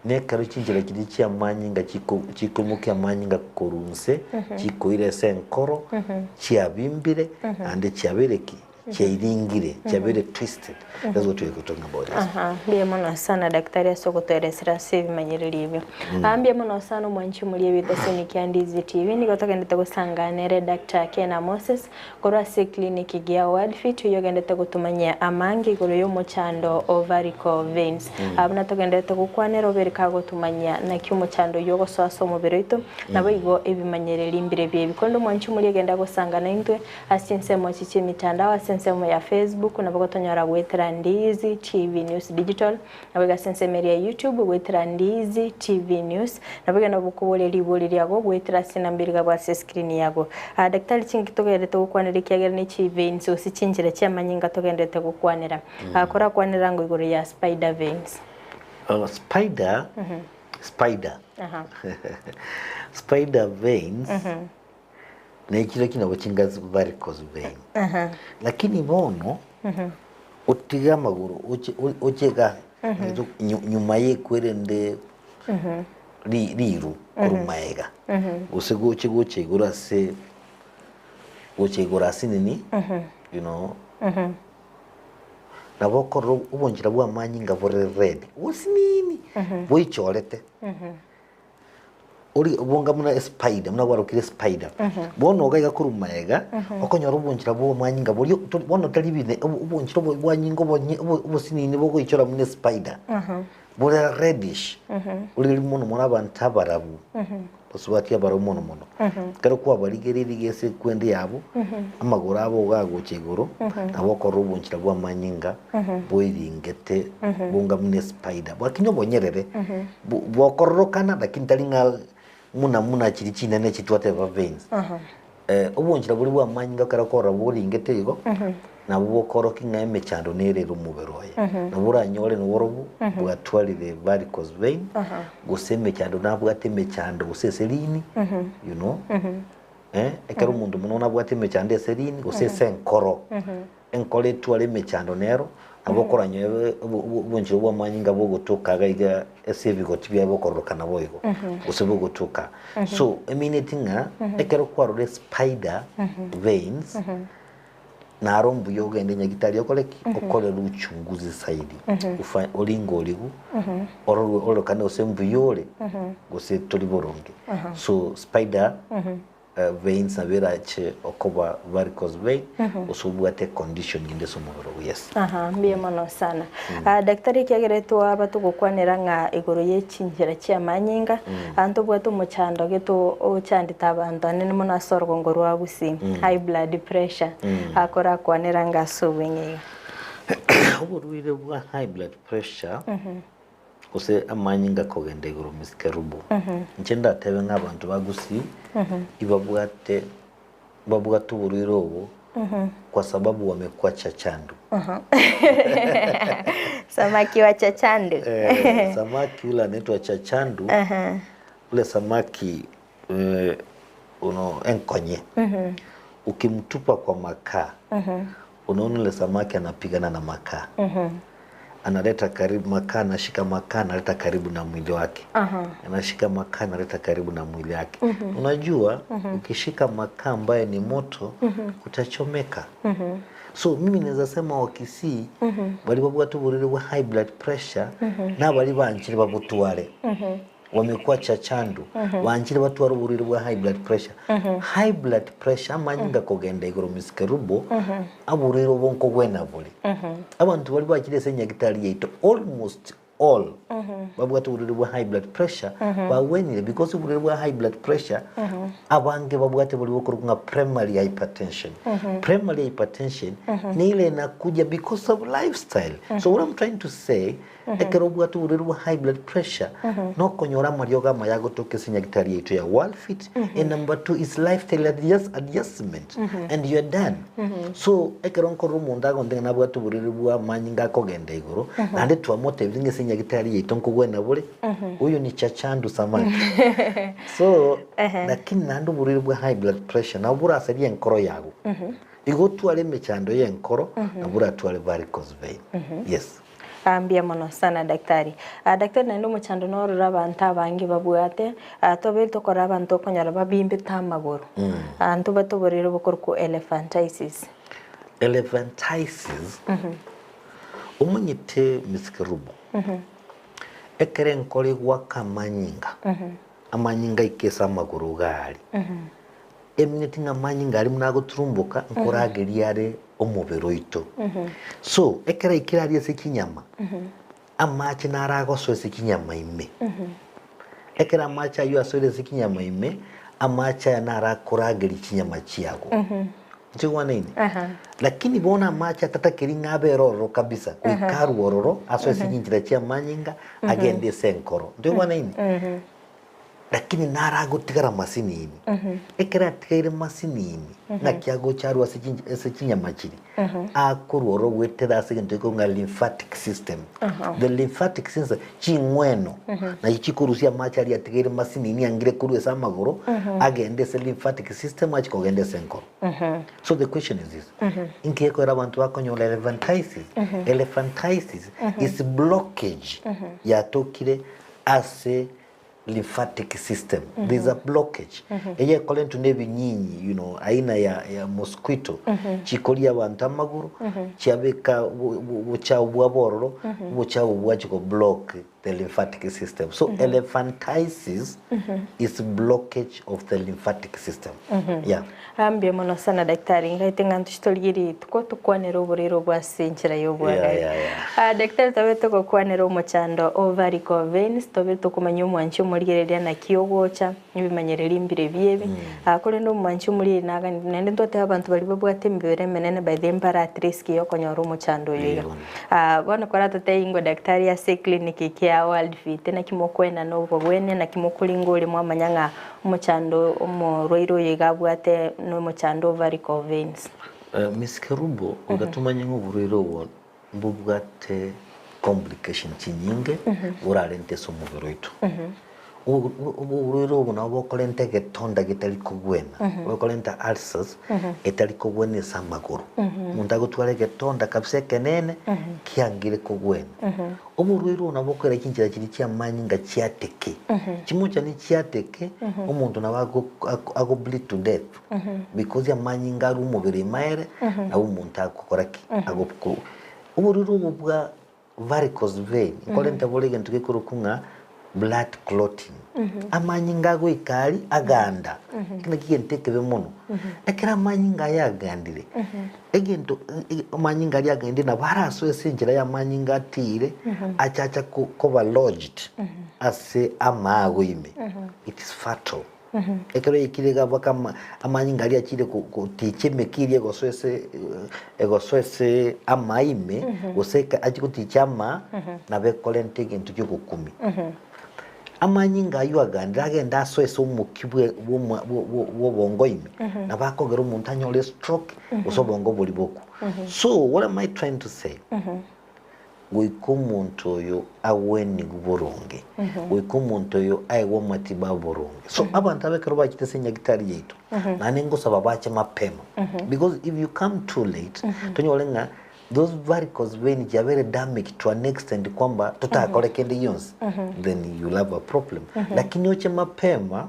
Nekero chinchera chiria chi'amanyinga chikoimokia amanyinga korwa inse, chikoira ase enkoro, chiabimbire, naende chiabeire ki? Chiairingire, chiabeire twisted. That's what we are talking about. Yes. Aha, mbuya mono sana daktari ase ogotoeresera ase ebimanyererio ebio. Ah, mbuya mono sana omwanchi omoria ebete ase Nikia Ndizi TV. Nigo togendete gosanga nere Dr. Kena Moses korwa ase eclinic gia Wildfit oyio ogendete gotomanyia amange igoro y'omochando o varicose veins. Ah, buna togenderete gokwanera obere kagotomanyia naki omochando oyio ogosoa ase omobere oito, naboigo ebimanyererio mbire biebi. Korende omwanchi omoria genda gosanga naintwe Ase chinsemo echi chi'emitandao, ase ensemo ya Facebook nabo gotonyora goetera Ndiizi TV News Digital, naboigo ase ensemo eria ya YouTube goetera Ndiizi TV News, naboigo nabo okoboria ribori riago goetera ase enamba eria igabwe ase escreen yago. Ah, Daktari chinki togenderete gokwanera ekiagera ne chiveins gose chinchera chi'amanyinga togenderete gokwanera. Ah, korakwanera ango igoro ya spider veins. Spider, spider, Aha. spider veins Nechire ki nabo chinga varicose vein. Lakini bono otige amagoro oche oche iga nyuma ya ekwerende riru korwa maega gose goche gocha igoro ase gocha igoro ase nini you know nabo okorora obonchera bwa amanyinga bore red osinini boichorete. Ori obonga buna espider, buna gwarokire espider. Bono iga iga korwa magega, okonyora obonchera bwa omwanyinga boria tori bono tari bine obo obonchera obo bwanyinga obonye obo obosinini bogoichora buna espider. Bore reddish, oriri mono mono abanto abarabu, basubati abarabu mono mono. Ekero kwabarigereirie iga ase ekwende yabo, amagoro abo iga agocha igoro, nabo okorora obonchera bwa amanyinga boiringete bonga buna espider, lakini obonyerere. Bokororokana lakini tari ng'a muna muna chiria chinene chitwateba veins. Obonchera boria bwa amanyinga ekero okorora boringete igo, nabo bokorokia ng'a emechando nere ere omobere oye. Nabo oranyore naborobwo bwatwarire varicose vein, gose emechando nabwate emechando gose ase riini, you know, ekero omonto mono nabwate emechando ase riini gose ase enkoro. Enkoro etware emechando nero, nabo okoranyore obonchero bw'amanyinga bogotoka iga iga ase ebigoti biaye bokororokana boigo, gose bogotoka. So emineti ng'a ekero kwarora espider veins, naro mbuya ogende nyagitari okore ki? Okorere uchunguzi zaidi, ofa oringe origu, ororwe ororokane gose mbuya ore, gose tori boronge. So spider Veins nabo erache okoba varicose vein gose obwate econdition ende ase omobere ogo yes. Aha, mbuya mono sana. Ah, daktari ekiagera twaba togokwanera ng'a igoro ye chinchera chi'amanyinga, ah, ntobwate omochando gete ochandete abanto anene mono ase orogongo rwa Gusii, high blood pressure, akorakwanera ng'a ase obweng'e iga. Oborwaire bwa high blood pressure Gose amanyinga kogenda igoro misikerubu. Inche ndatebe ng'a abanto ba Gusii ibabwate babwate oborwaire obo kwa sababu wamekuwa chachandu. Samaki wa chachandu. Eh, samaki ule anaitwa chachandu ule samaki eh, uno enkonye ukimtupa kwa makaa Unaona ule samaki anapigana na makaa. Analeta karibu makaa, anashika makaa, analeta karibu na mwili wake. Anashika makaa, analeta karibu na mwili wake. Unajua ukishika makaa ambayo ni moto utachomeka. So mimi naweza sema Wakisii bari babwate oborwaire bwa high blood pressure nabari banchire babotware. Wamekuwa chachandu banchire batware oborwaire bwa high blood pressure. High blood pressure amanyinga kogenda igoro misikerubo aborwaire obo nkogwena bore. Abanto baria bachire ase enyagitari yaito almost all babwate oborwaire bwa high blood pressure bagwenire because oborwaire bwa high blood pressure abange babwate boria bokorokwa ng'a primary hypertension. Primary hypertension nigo inakuja because of lifestyle. So what I'm trying to say Ekero obwate oborwaire bwa high blood pressure, nokonyora amariogo amaya agotoka ase nyagitari yaito ya Worldfit, and number two is lifestyle adjustment and you are done. So ekero nkorora omonto agontebia ng'a nabwate oborwaire bwa amanyinga akogenda igoro, naende twamotebirie ng'a ase nyagitari yaito nkogwena bore, oyo ni chachandu samaki. So lakini naende oborwaire bwa high blood pressure nabo borasarie enkoro yago, igo otware emechando ya enkoro, nabo oratware varicose vein. Yes. Ah, mbuya mono sana daktari. Ah, daktari naende omochando nororo abanto abange babwate, ah, tobeire tokorora abanto okonyora babimbete amagoro. Ah, ntobwate oborwaire bokorokwa elephantiasis. Elephantiasis, omanyete Miss Kerubo, ekero enkoro egwaka amanyinga, amanyinga aike ase amagoro iga aria, emineti ng'a amanyinga aria buna agoturumboka nkorageria are omobere oito. So, ekero aikire aria ase chinyama, amache naro agosoa ase chinyama ime. Ekero amache ayio asoire ase chinyama ime, amache aya naro akorageria chinyama chiago. Nchigwanaine? Lakini bono amache atatakeri ng'a abere ororo kabisa, goika arwe ororo, asoe ase chinchera chi'amanyinga, agende ase enkoro. Ntoigwanaine? Lakini naro agotigara masinini. Ekero atigaire masinini, naki agocha arwe ase chinch ase chinyama chiria, akorwa ororo goetera ase egento gekorwa ng'a lymphatic system. The lymphatic system, ching'weno, nachio chikorusia amache aria atigaire masinini angire korwa ase amagoro, agende ase lymphatic system achie kogenda ase enkoro. So the question is this, inki gekoera abanto bakonyora elephantiasis? Elephantiasis is blockage yatokire ase lymphatic system there is a blockage eye ekorentwa na ebinyinyi you know aina ya, ya mosquito chikoria abanto amagoro chiabeka obochafu bwabo ororo obochafu bwachia ko block the lymphatic system so elephantiasis is blockage of the lymphatic system yeah. Mbuya mono sana daktari, ngaete ng'a ntoche torigie rituko tokwanere oborwaire obwo ase enchera y'obwagayi. Yeah, yeah, yeah. Ah, daktari tobe togokwanera omochando o varicose veins, tobe tokomanya omwanchi omorigereria naki ogocha, ebimanyererio mbire ebi ebi. Ah, korende omwanchi omorigereria nagani naende ntotebe abanto baria babwate emebere emenene by the way mbare at risk ya okonyora omochando oyo iga. Eeh bono. Ah, bono koratotebie ingo daktari ase eclinic eke ya World Fit naki mokoenana obobwenia, naki mokoringa oria mwamanya ng'a Omochando omorwaire oyo iga abwate nomochando o varicose veins. Miss Kerubo, goika tomanye ng'a oborwaire obo mbobwate complication chinyinge borarente ase omobere oito. Oborwaire obo nabo bokorenta egetonda getari kogwena, bokorenta ulcers etari kogwena ase amagoro. Omonto agotwara egetonda kabisa ekenene kiangire kogwena. Oborwaire obo nabo bokoira chinchera chiria chi'amanyinga chiateke. Chimochani chiateke, omonto nabo ago ago bleed to death because amanyinga arwe omobere ime aere, nabo omonto agokora ki? Ago Oborwaire obo bwa varicose vein, nkorente bore egento gekorokwa ng'a blood clotting. Amanyinga agoika aria aganda, eki nakio egento ekebe mono. Ekero amanyinga aya agandire, egento amanyinga aria agandire nabo arasoe ase enchera y'amanyinga atiire, achacha koba lodged ase amaago ime, it is fatal. Ekero yaikire iga mpaka amanyinga aria achire goticha emeki eria egosoa ase egosoa ase amaa ime, gose achie goticha amaa, nabo ekorenta egento kia ogokumia. Amanyinga ayio agandire agende asoe ase omokia bwe bw'omwa bwo bwo bw'obongo ime, nabo akogera omonto anyore estroke, gose obongo boria bokwa. So, what am I trying to say? Goika omonto oyo agwenigwe boronge, goika omonto oyo aegwe amatibabu boronge. So, abanto aba ekero bachete ase enyagitari yaito, naende ngosaba bache mapema, because if you come too late, tonyore ng'a Those varicose vein chiabeire damaged to an extent kwamba totakore kende gionsi then you'll have a problem lakini oche mapema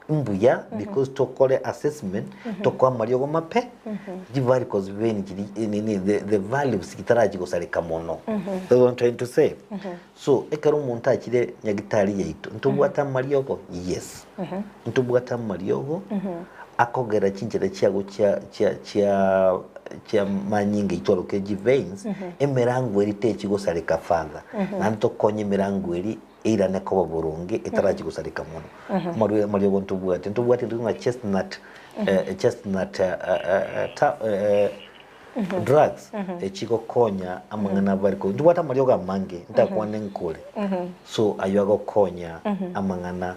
mbuya because tokore assessment tokoa amariogo mape chi varicose vein chiri nini the, the valves chitarachi gosareka mono that's what I'm trying to say so ekero omonto achire nyagitari yaito ntobwate amariogo yes ntobwate amariogo akogera chinchera chiago chia chia chia chia manyinga itwaroke chi veins emerango eri techi gosareka further naende tokonye emerango eri eirane koba boronge etarachi gosareka mono amarwaire amariogo ntobwate ntobwate intwe ng'a chestnut chestnut ta drugs echigokonya amang'ana abare ko ntobwate amariogo amange ntakwane nkore so aywo agokonya amang'ana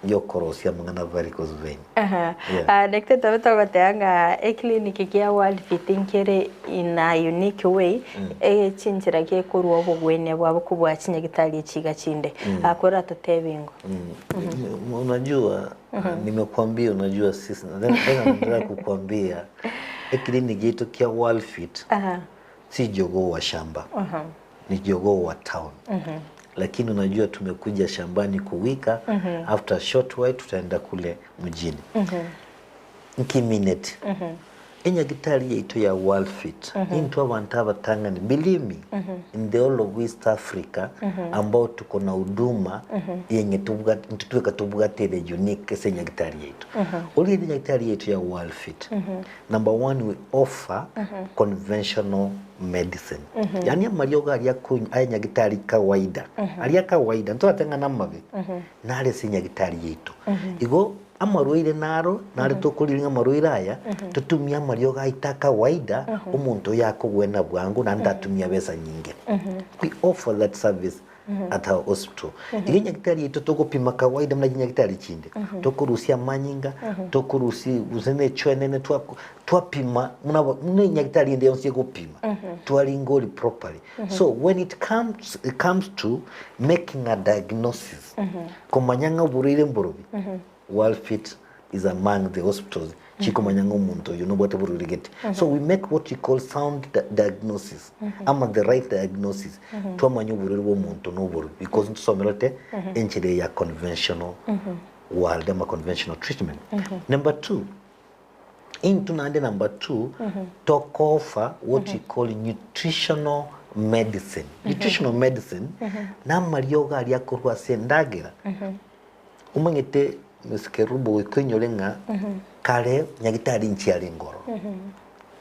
yokorosia amang'ana varicose vein. Aha. Yeah. Ah, Daktari tobe togoteba ng'a eclinic kia World Fit nkere in a unique way echinchera gekorwa obogwenia bwabo kobua chinyagitari echi iga chinde. Ah, korwa totebe ingo. Unajua nimekuambia unajua sisi tena tena naendelea kukuambia eclinic yetu kia World Fit Aha. si jogoo wa shamba ni jogoo wa town lakini unajua tumekuja shambani kuwika after a short while tutaenda kule mjini nkimineti. Enyagitari yaito ya Worldfit intwe abanto abatang'ani, believe me, in the whole of East Africa ambao tuko na huduma yenye tobwate intwe tweka tobwate ere unique ase enyagitari yaito. Origereria enyagitari yaito ya Worldfit, number one we offer conventional medicine, yaani amariogo aria akonywa aya nyagitari kawaida, aria kawaida ntorate ng'a namabe, nare ase enyagitari yaito. Igo Amarwaire naro nare tokoriria ng'a amarwaire aya totumie amariogo aito a kawaida omonto oyo akogwena bwango naende tatumia besa nyinge. We offer that service at our hospital. Iga enyagitari yaito togopima kawaida buna chinyagitari chinde, tokorusia amanyinga, tokorusia gose ne echwenene twako twapima buna aba buna enyagitari ende yonsi egopima, twaringori properly. So when it comes it comes to making a diagnosis, Komanya ng'a oborwaire mborobi, Worldfit is among the hospitals chikomanya ng'a omonto oyo nobwate borwaire gete. So we make what we call sound diagnosis ama the right diagnosis twamanya oborwaire bwa omonto noborobi because ntosomerete enchera eye ya conventional world ama conventional treatment. Number two, Intwe naende number two, tokooffer what we call nutritional medicine. Nutritional medicine, namariogo aria akorwa ase endagera. Omanyete Miss Kerubo goika oinyore ng'a kare nyagitari nchiarenge ororo,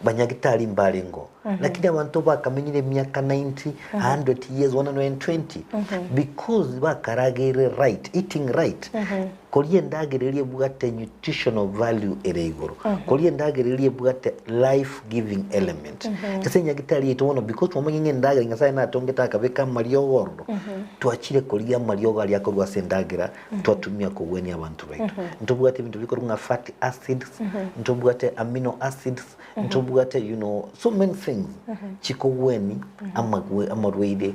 banyagitari mbarenge oo, lakini abanto bakamenyire emiaka 90, 100 years, 120 because bakarageire right, eating right. Koria endagera eria ebwate nutritional value ere igoro. Koria endagera eria ebwate life giving element. Ase enyagitari yaito bono because twamanyire ng'a endagera Nyasaye natongete akabeka amariogo ororo, twachire korigia amariogo aria akorwa ase endagera twatumia kogwenia abanto baito. Ntobwate ebinto bikorwa ng'a fatty acids, ntobwate amino acids, ntobwate you know so many things chikogweni amagwe amarwaire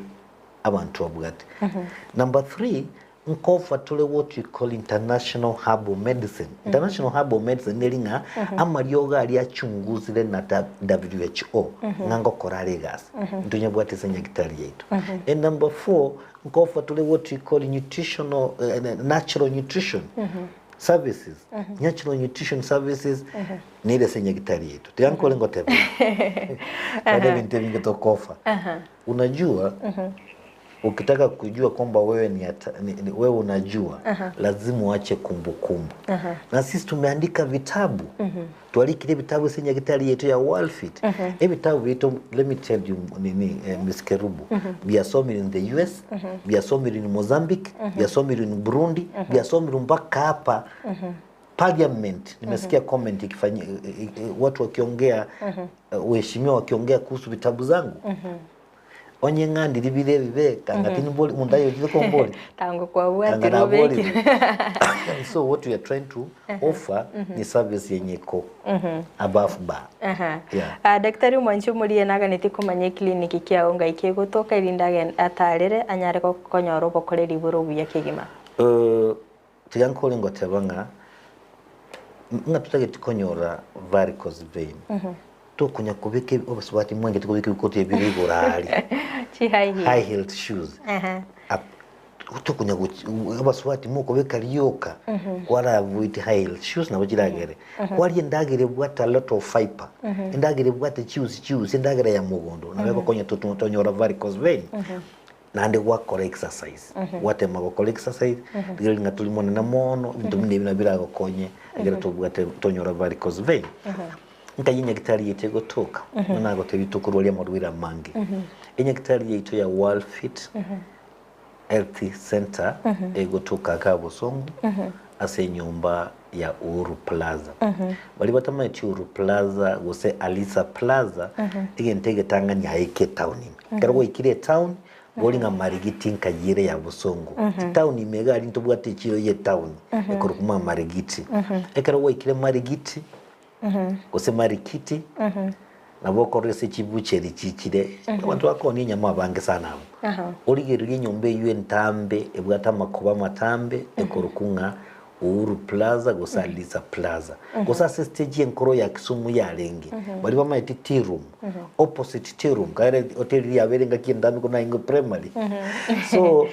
abanto babwate. Number three, Nkofa tore what we call international herbal medicine. International herbal medicine neri ng'a amariogo aria achunguzire na WHO ng'a ngokora are egasi. Ntonyabwate ase nyagitari yaito. And number four, nkofa tore what we call nutritional natural nutrition services. Natural nutrition services nere ase nyagitari yaito. Tiga nkore ngotebe. Naende ebinto ebinge tokofa. Unajua Ukitaka kujua kwamba wewe ni, ata, ni, ni wewe unajua lazima uache kumbukumbu na sisi tumeandika vitabu twarikire ebitabu ase enyagitari yaito ya Worldfit ebitabu biaito let me tell you nini eh, Miss Kerubo biasomire in the US biasomire in Mozambique biasomire in Burundi biasomire mpaka hapa parliament nimesikia comment ikifanyia watu wakiongea waheshimiwa wakiongea kuhusu vitabu zangu Onye ng'a ndiri bire ebibe, kanga tinimbori omonto ayochire kombori. Tango Kanga kwabwatirwe naborire. obekire. So what we are trying to offer ni service yenye iko above bar. Aha. Yeah. Ah, Daktari omwanchi omoria naganetie komanya eclinic kiao ngai kegotoka erinde agen atarere anyare gokonyora obokoreri bore obuya kegima. Eh, tiga nkore ngoteba ng'a ng'a totageti konyora varicose vein tokonya kobeka obosubati mwengete kobeka ebikoti ebire igoro aria Chi high heel. high heeled shoes Aha. Ap- tokonya gochi abasubati mokobeka rioka kwara avoid high heeled shoes nabo chiragere kwaria endagera ebwate a lot of fiber endagera ebwate chiusi chiusi endagera ya mogondo nabo egokonya tonyora varicose vein Naende gwakora exercise, gwatema gokora exercise, rigereria ng'a tori monene mono, ebinto buna ebi nabio biragokonye ekero tobwate tonyora varicose vein. Nkai enyagitari yaito egotoka, buna nagotebia tokorwaria amarwaire amange. Enyagitari yaito ya World Fit Health Center egotoka igaa Bosongo ase enyomba ya Uhuru Plaza. Baria batamanyeti Uhuru Plaza gose Alisa Plaza, egento egetang'ani aye eke etown ime. Ekero gwaikire etown, bori ng'a Marigiti nkayi ere ya Bosongo. Etown ime iga aria ntobwate echiro ya etown ekorokwa ng'a Marigiti. Ekero gwaikire Marigiti, gose Marikiti, nabo okorora ase chibucheri chichire, abanto bakoonia enyama abange sana abwo. Origererie enyomba eywo entambe ebwate amakoba amatambe ekorokwa ng'a Uhuru Plaza gose Alisa Plaza. Gose ase estage enkoro ya Kisumu yarenge, baria bamaete tea room, opposite tea room, kare hoteli riria yabeire engaki entambe korwa nainwe primary. So.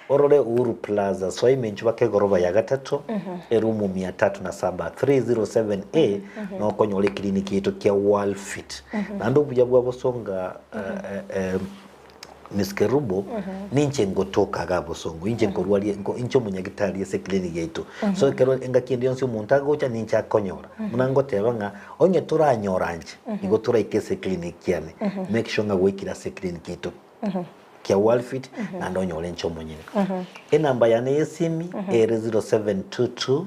Orore Uhuru Plaza, soa ime inchuba kegoroba ya gatato, erumu mia tatu na saba, 307A, nokonyora ekiriniki yaito kia World Fit. Naende obuya bwa bosonga eh, eh, Miss Kerubo, ninche ngotoka iga bosongo, inche nkorwaria, nko- inche omonyagitari ase eclinic yaito. So ekero engaki ende yonsi omonto agocha ninche akonyora. Buna ngoteba ng'a onye toranyora inche, igo toraike ase eclinic yane. Make sure ng'a gwaikire ase eclinic yaito. Kia Worldfit naende onyore inche omonyene. Enamba yane y'esimi ere 0722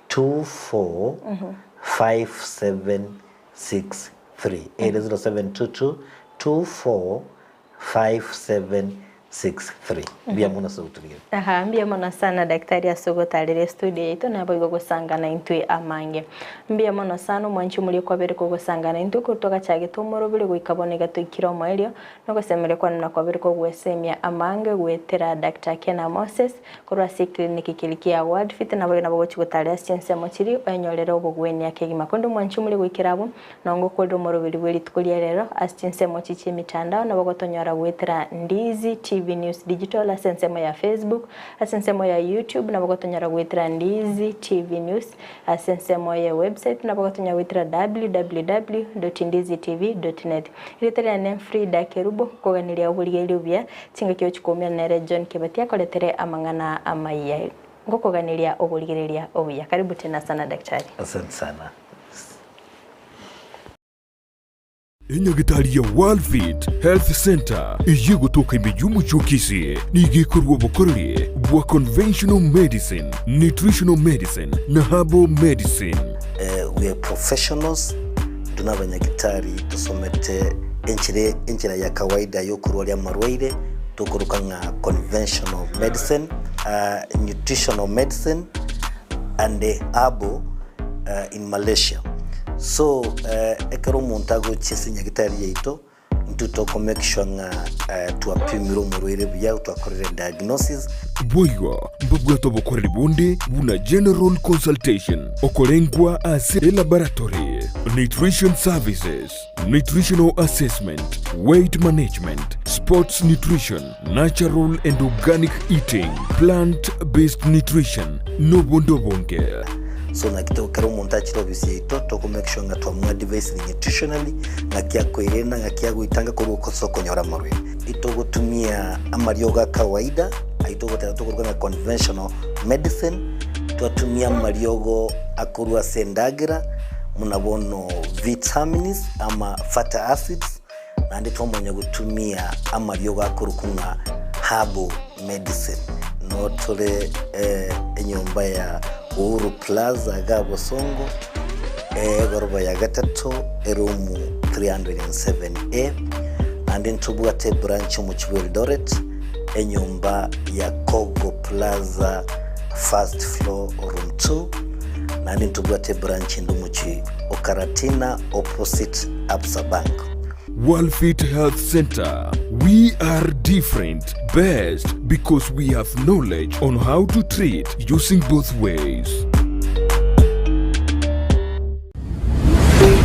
245763 ere 0722 245763. Mbuya mono ase ogotorigereria. Aha, mbuya mono sana daktari ase ogotarera estudio yaito naboigo gosangana intwe amange. Mbuya mono sana omwanchi omoria okwabere kogosangana intwe korwa twagachagete omorobere goika bono iga toikire omoerio Nogosemeria kwane nakwabire kogwesemia amange goetera Doctor Kena Moses korwa ase eclinic keria kia World Fit naboigo nabo ogochia gotara ase chinsemo chiria oenyorere obogwenia kegima. Korende omwanchi omore goikera abwo nongo ngokorire omoroberi bwe rituko ria rero ase chinsemo chi chiemitandao nabo ogotonyora goetera Ndizi TV News Digital ase ensemo ya Facebook, ase ensemo ya YouTube nabo ogotonyora goetera Ndizi TV News Ase ensemo ye website nabo gotonya goetera www.ndizitv.net. Erieta riane Frida Kerubo, nkoganeria oborigereria obuya, chingaki ochia koumerana nere John Kebati akoretere amang'ana amayia. Ngokoganeria oborigereria obuya. Karibu tena sana daktari. Asante sana. Enyagitari ya Worldfit Health Centre eyio egotoka ime y'omochie o Kisii nigo ekorua obokoreri bwa conventional medicine, nutritional medicine na herbal medicine. We are professionals, intwe nabanyagitari tosomete enchera enchera ya kawaida yokorwaria amarwaire tokoroka ng'a conventional medicine, nutritional medicine and herbal in Malaysia. So ekero omonto agochia ase nyagitari yaito, intwe toko make sure ng'a twapimire omorwaire buya, twakorire diagnosis. Boigo mbabwate obokoreri bonde buna general consultation, okorengwa ase elaboratory, nutrition services, nutritional assessment, weight management, sports nutrition, natural and organic eating, plant based nutrition, nobonde obonge. So naki to ekero omonto achire ofisi yaito toko make sure ng'a twamoadvisire nutritionally, ng'aki akoirena, ng'aki agoitanga korwa ase okonyora amarwaire. Itogotumia amariogo a kawaida, ayio togoteba tokoruga ng'a conventional medicine, twatumia amariogo akorwa ase endagera, buna bono vitamins ama fatty acids, Naende twamanya gotumia amariogo akorokwa ng'a herbal medicine. Noo tore enyomba ya Uhuru Plaza iga Bosongo, egoroba ya gatato, eroom 307A. Naende ntobwate ebranch omochie bwa Eldoret, enyomba ya Kogo Plaza first floor room 2. Naende ntobwate ebranch ende omochie o Karatina opposite Absa Bank. Worldfit Health Center, we are different, best because we have knowledge on how to treat using both ways.